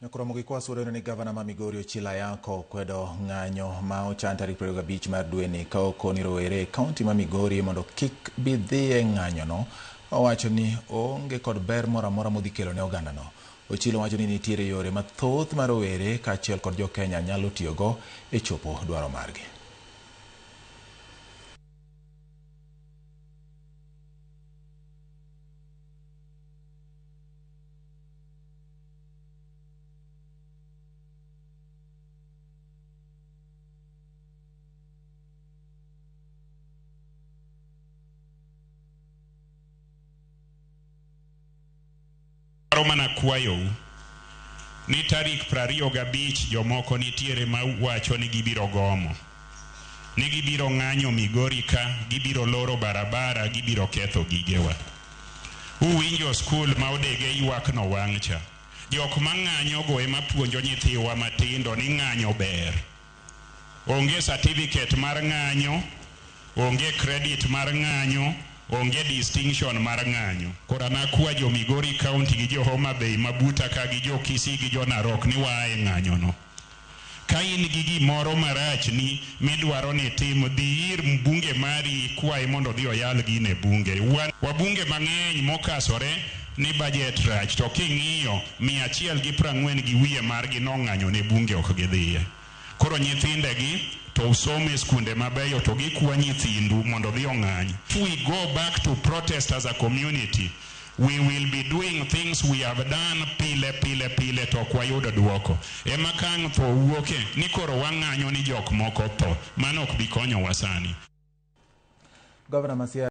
Nyakoromo gi kwasure ni gavana ma Migori Ochilo Ayako okwedo ng'anyo ma ochan tarik 25 mar dweni ka okoni rowere e kaunti ma Migori mondo kik bi dhiye ng'anyono. Owacho ni oonge kod ber moro amora modhi kelo ne ogandano. Ochilo wacho ni nitiere yore mathoth ma rowere kaachiel kod jokenya nyalo tiyogo e chopo dwaro margi. Adwaro mana kwayou ni tarik 25 jomoko nitiere ma wacho ni gibiro gomo, ni gibiro ng'anyo Migori ka, gibiro loro barabara, gibiro ketho gigewa. Uwinjo skul ma Odege ywak no wang' cha. Jok ma ng'anyo go ema puonjo nyithiwa matindo ni ng'anyo ber. Onge certificate mar ng'anyo, onge credit mar ng'anyo, onge distinction mar ng'anyo. Koro an akwa jo Migori County gi jo Homa Bay ma buta ka gi jo Kisii gi jo Narok ni waa e ng'anyo no. Ka in gi gimoro marachni midwaro ni itim, dhi ir mbunge mari ikwaye mondo odhi oyal gino e bunge. Wan wabunge mang'eny mokasore ni budget rach to king'iyo 140 gi wiye margi nong'anyo ne bunge ok gidhiye. Koro nyithindegi to somo e skunde mabeyo to gikwa nyithindu mondo odhi ong'any. If we go back to protest as a community, we will be doing things we have done pile pile pile to ok wayud duoko. Ema ka ang' tho wuoke ni koro wang'anyo ni jok moko tho, mano ok bi konyowa sani. Gavana ma Siaya